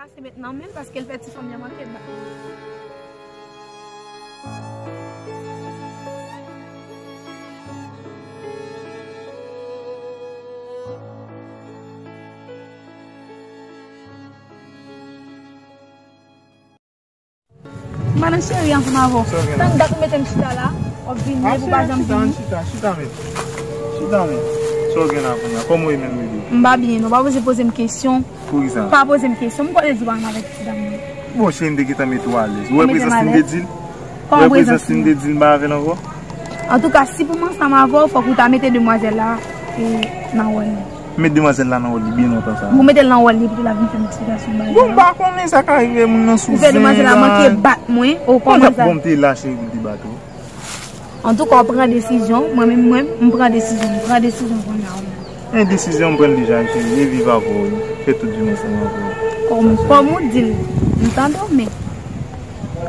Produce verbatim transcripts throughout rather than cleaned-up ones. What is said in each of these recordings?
Pase met nan men l paske l fè ti fanm nan manke bat. Madan cheri ansanm avè w. Sa w gen la? Tank dat ou mete m chita la, w ap vini epi w pa janm vini. Chita, chita, chita, men. Chita, men. Sa w gen la kounye a? Kòman w ye menm, bebe? M pa byen, non. Pa poze poze m kesyon. Poukisa? Pa poze m kesyon. M kwè w te di w pa renmen avèk ti dam nan. Bon, cheri, m te gentan mete w alèz. Ou wè prezans li m te di l? Ou wè prezans li m te di l m pa avè l ankò? Antouka, si pou m ansanm avè w, fòk ou ta mete demwazèl la, e, nan wòl li. Met demwazèl la nan wòl li byen lontan sa. Bon, mete l nan wòl li, epi tou l ap vin fè m eksplikasyon bagay la. Bon, m pa konnen sa ka rive moun nan sou zen. Ou fè demwazèl la manke bat mwen, ou kòmanse. Bon, m te la, cheri, pou l te bat ou. Antouka, w pran desizyon, mwen menm, mwen, m pran desizyon, m pran desizyon kounye a, wi. Men desizyon m pran deja, cheri, e viv avè w, wi. Fè tout jou m ansanm avè w. Kòm, kòm ou di l, m tande w, men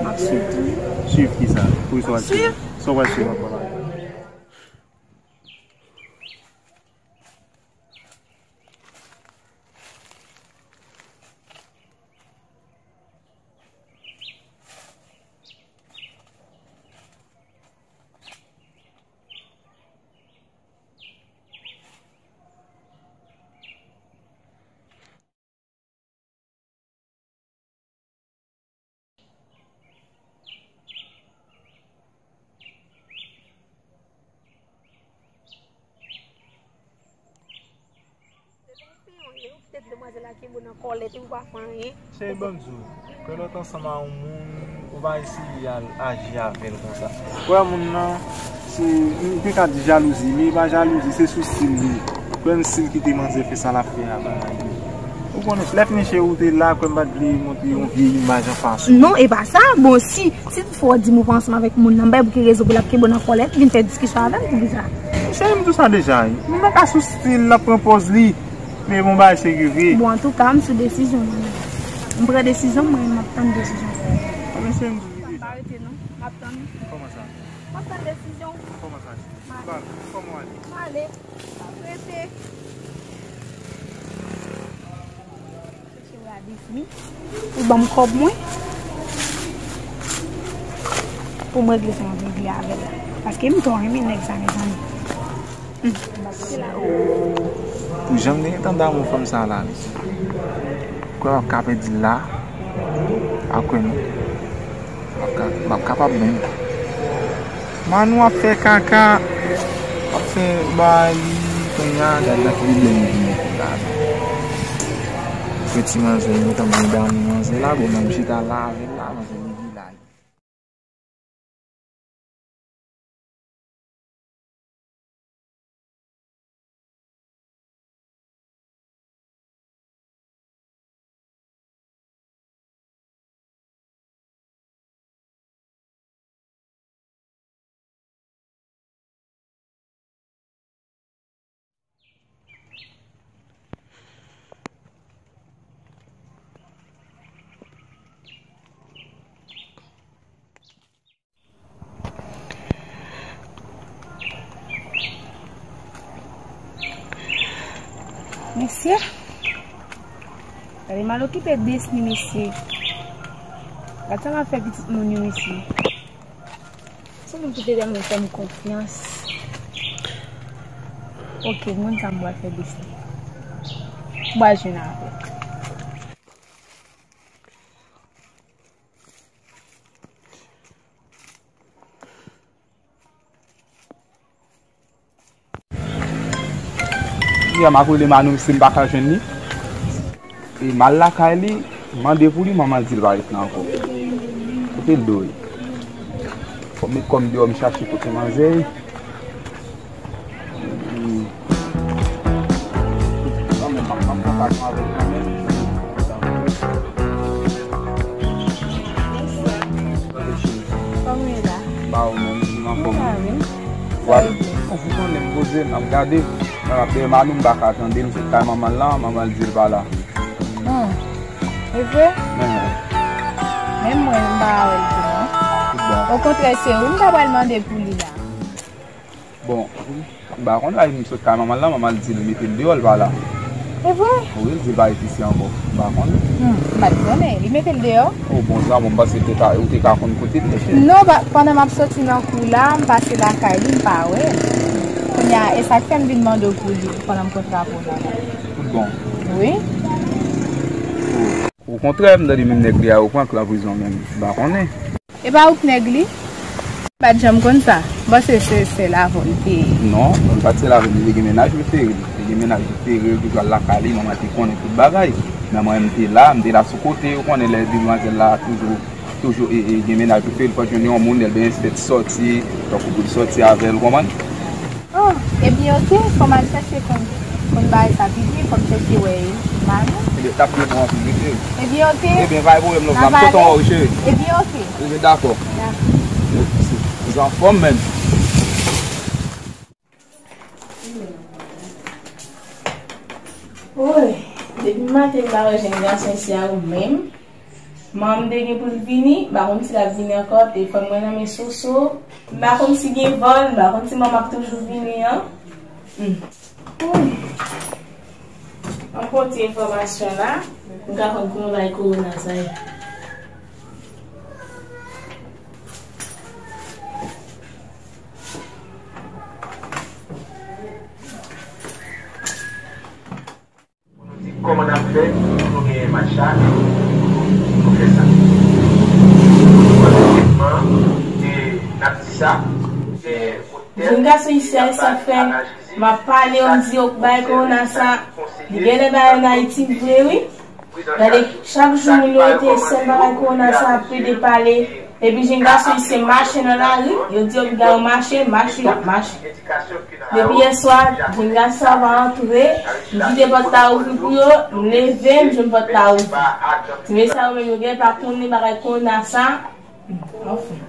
m ap swiv tou, wi. Swiv kisa? Pou sa w ap swiv? Sa w ap swiv ankò la? Cheri, ban m di w, ke lè w t ansanm a yon moun, ou pa eseye al aji avè l konsa. Ou wè moun nan, se, m te ka di jalouzi, men e pa jalouzi, se sou stil li. Kwè m, stil ki te manzè fè sa l ap fè a, bagay li. Ou konnen, lè fini cheri, ou te la, kwè m pa t vle montre yon vye imaj anfas ou. Non, e pa sa. Bon, si, si toutfwa w di m ou pa ansanm avèk moun nan, m pa wè pou ki rezon pou l ap kenbe w nan kòlèt, vin fè diskisyon avè m, poukisa? Cheri, m di w sa deja, wi. Moun nan ka sou stil, l ap pran pòz li. Men bon bagay serye vre. Bon, antouka, m sou desizyon mwen. M pran desizyon mwen, m ap tann desizyon sa. A, men cheri, m di w li deja. Pa rete non, m ap tann. Kòman sa? M ap tann desizyon. Kòman sa, cheri? Ba, kòman w ale? M ale. M ap rete. Chèche w a Disney. Ou ban m kòb mwen. Pou m regle sa m ap regle avè l la. Paske m twò renmen nèg sa, mezanmi. Pou jan m te gentan damou fanm sa la, mesye. Kwè w ap ka pèdi l la. Pa kwè non. M ap ka, m ap kapab menm. Manou ap fè kaka, ap fè bay li, kounye a, gad nan ki pwoblèm li vin mete la. Fè ti manzè, m gentan byen damou manzè la, bon, m chita la avè l la, manzè li vin la. Mesye, gade mal okipe Disney, mesye. Gad sa l ap fè pitit moun yo, mesye. Se moun ki te tèlman fè m konfyans. Oke, moun sa m pral fè Disney. M pral jwenn avè l. Yè m ap rele Manou si m pa ka jwenn li. E m al lakay li, mande pou li, manman l di l pa ret la ankò. Kote l dwe ye? Fò m met kò m deyò, m chache kote manzè ye. Hmm. Kanmenm, m ap pran kontak avè l kanmenm. Bonswa. Kòman w ye la? M ba ou menm, m anfòm. Sa va, wi. Wap, ou konnen m poze, m ap gade. M ap dèyè Manou, m pa ka tande, m sot kay manman l la, manman l di l pa la. Hmm. E vre? Menm mwen, m pa wè l tou, non. Okontrè, se ou m ta pral mande pou li la. Bon, m pa konn la, m sot kay manman l la, manman l di l mete l deyò, l pa la. E vre? Wi, l di l pa ret isi ankò. M pa konnen. Hmm, m pa t konnen. Li mete l deyò? O, bon, zanmi, m panse te ka, ou te ka konn kote l te. Non, pa, pandan m ap soti nan kou la, m pase lakay li, m pa wè l. Kounye a, e sa k fè m vin mande w pou li, pandan m kontre avè w la. Tout bon. Wi. O. Okontrè, m tande menm nèg li a yo pran k nan prizon menm. M pa konnen. E pa ou k nèg li? M pa t janm konn sa. M panse se sèl avè w li te ye. Non, li pa t sèl avè m, li te gen mennaj li fere. Li te gen mennaj li fere, li toujou al lakay li, manman te konnen tout bagay. Men mwen, m te la, m te la sou kote, ou konnen lè demwazèl la toujou, toujou e, e, gen mennaj li fere, li pa jwenn yon moun, lè l bezwen fè ti sòti, tankou pou l sòti avè l, ou konprann? Oh, ebyen, oke, fò m al chèche konn, konn bagay sa pi byen, fò m chèche wè mami. Ebyen, t ap byen bon anpil, wi, cheri. Ebyen, oke. Ebyen, pa gen pwoblèm, love, m ap kontan wè w, cheri. Ebyen, oke. Ebyen, dakò. Dakò. Ou anfòm menm. Woy, depi maten m pa wè jèn gason isi a ou menm. Manman m te gen pou l vini, m pa konn si l ap vini ankò, telefòn mwen nan men Soso. M pa konn si gen vòl, m pa konn si manman ap toujou vini an. Hmm. Woy. An pote enfòmasyon la, m ka konn kouman bay kowona sa ye. Pou nou di kòman n ap fè pou nou genyen match la, nou fè sa. Kòm evenman, e n ap di sa, gen Jèn gason isi a, e sa k fè m ap pale, yo m di yo k bay kowona sa. Li genlè bay ann Ayiti vre, wi. Gade, chak jou moun yo rete sèl bagay kowona sa ap plede pale. Epi jèn gason isi a mache nan lari, yo di yo piga yo mache, mache, y ap mache. Depi yè swa, jèn gason sa pa antre, m kite pòt la ouvri pou yo, m leve, m jwenn pòt la ouvri. Ti mesye sa yo menm yo gen pa konnen bagay kowona sa. Anfen.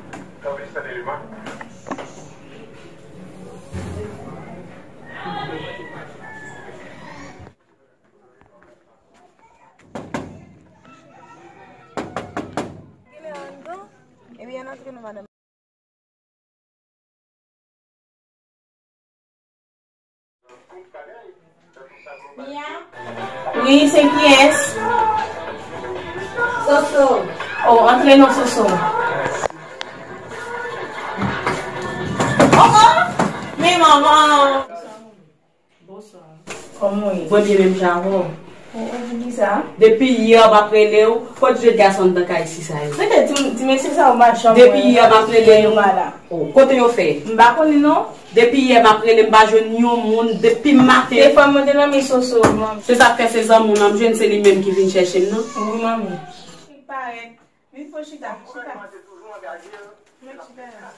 Mia? Wi, se kiyès? Soso. Oh, antre non, Soso. Oh, oh! Men manman! Bonswa. Kòman w ye? Mwen byen, menm jan avè w. Ou, ou poukisa? Depi yè m ap rele w, kot jèn gason anndan kay isi sa yo? Rete, ti, ti mesye sa yo pa janm wè. Depi yè m ap rele yo, yo pa la. Oh, kote yo fè? M pa konnen non. Depi yè m ap rele, m pa jwenn yon moun depi maten. Telefòn mwen te nan men Soso, manmi. Se sa k fè se zanmi w nan m jwenn, se li menm ki vin chèche m nan. Wi, manmi. Li parèt. Vin fò chita, chita. Mwen chita la.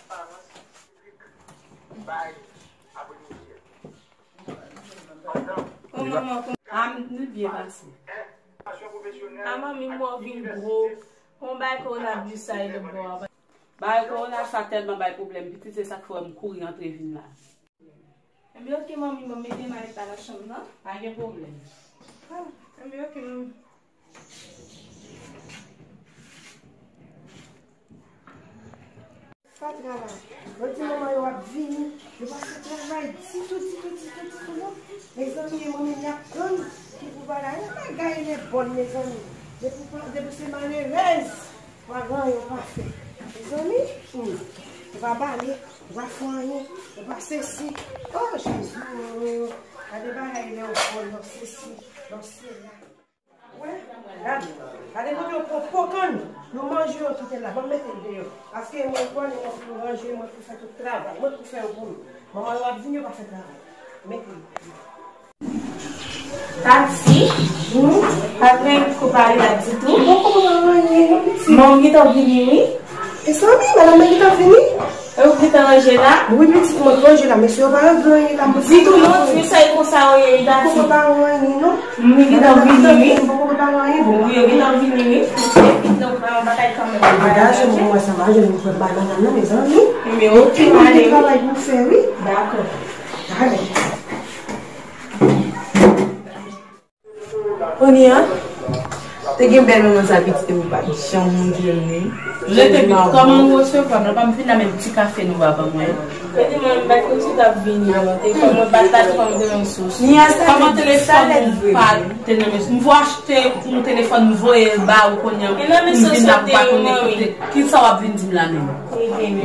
Kòman, manman, kòman? Ah, m byen pase. Ah, manmi, m wè w vin gwo. Kòman bagay kowona virus sa ye lòt bò a? Bagay kowona sa tèlman bay pwoblèm, pitit, se sa k fè m kouri antre vin la. Enben, oke, manmi, bon, mete malèt la nan chanm nan. Pa gen pwoblèm. Ah, enben, oke, manmi. Fatra la. Yo di manman yo ap vini. Yo pa fè travay ditou, ditou, ditou, ditou, non. Mezanmi, e manmi m y ap tann ki pou bagay. Yon bagay lè bòn, mezanmi. Depi, depi se malerèz, pa gen anyen yo pa fè. Mezanmi, hmm. Yo pa bale, yo pa fè anyen, yo pa sesi. Oh, Jezi, oh. Gade bagay lè yo bòn, lè yo sesi, lè yo sela. Wè, gade, gade kote yo pran po kann, yo manje yo kite l la, ban m mete l deyò. Paske mwen kwè nou mwen pou ranje, mwen pou fè tout travay, mwen pou fè yo pou nou. Manman yo ap vini, yo pa fè travay. Mete l. Tati, hmm, pa t gen kou pale la ditou. Bon, kòman w anyen, non, pitit? Manman gentan vini, wi. Mezanmi, madanm nan gentan vini? E ou gentan ranje la? Wi, pitit, mwen ranje la, mesye yo pa regle anyen la. Ditou non, ti mesye konsa yo ye, Tati. Kòman pa anyen, non? Mwen gentan vini, wi. Mwen poko pa anyen, bon. Wi, yo gentan vini, wi. Donk, pa yon bagay kanmenm. Degaje mwen, mwen sa maje, mwen pran banana nan, mezanmi. Men oke, mwen gen travay pou fè, wi. Dakò. Ale. Kounye a, te gen bèl moman sa pitit ou pa t janm montre m li. Rete pitit, kòman nou resevwa m la, pa m vin la menm ti kafe nou pa ban mwen. Mwen te mwen bat konsi t ap vini nan telefòn mwen, bat la telefòn mwen te nan sous. Ni a sa kòman lè di sa telefòn lè ou vre pa vre. Te nan men m voye achte yon telefòn, m voye l ba ou kounye a. E nan men pou vin sous la ou te pa konnen mwen, wi. Kote ki sa w ap vin di m la menm.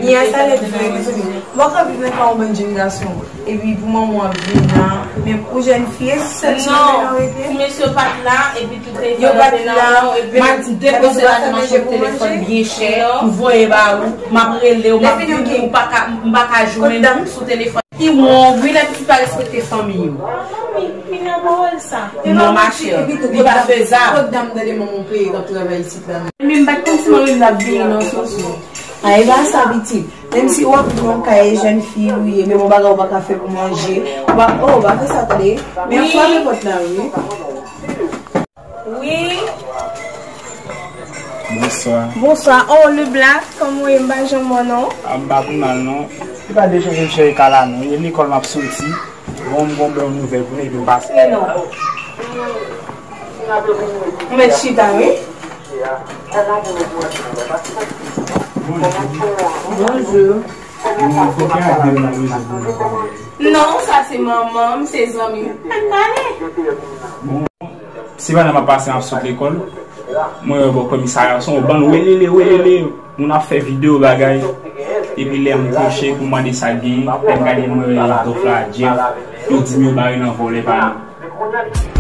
Ni a sa lè di vre, mezanmi. Mwen ka viv nan ka yon bann jèn gason. Epi pou manman w ap vin la, men pou jèn fi, e sèl sou men yo rete. Ti mesye yo pa t la, epi tout telefòn yo pa t la, epi m ap depoze lajan nan sou telefòn byen chè, m voye ba ou, m ap rele w, m ap vini, ou pa ka, m pa ka jwenn ou sou telefòn. Ki won, wi, lè pitit pa respekte fanmi yo. Fanmi, ki nan pawòl sa? Non, ma chère, li pa fezab. Kot dam nan de manman w peye k ap travay isit la? Men m pa t konn si manmi m t ap vini nan sous ou. A, e pa sa, pitit. Menm si w ap viv nan kay jèn fi ou ye, menm yon bagay ou pa ka fè pou manje, ou pa, oh, ou pa fè sa, tande. Men frape pòt la, wi. Wi. Bonswa. Bonswa. Oh, Leblanc, kòman w ye? M pa janm wè w, non. A, m pa pi mal, non. Se pa de chanje m chèche kay la, non. E lekòl m ap soti. Bon, m gon bon nouvèl pou nou, epi m pase. E non. Ou mèt chita, wi. Bonjou. Bonjou. Non, sa se manman m, se zanmi m. Ann pale. Bon, se pandan m ap pase, m ap sot lekòl. Mwen wè bò komisarya, se yon bann welele, welele. Moun ap fè videyo bagay. Epi lè m pwoche pou mande sa k genyen, lè m gade mwen wè Dòf la, Jeff, yo di m yo bare nan vòlè pa nou.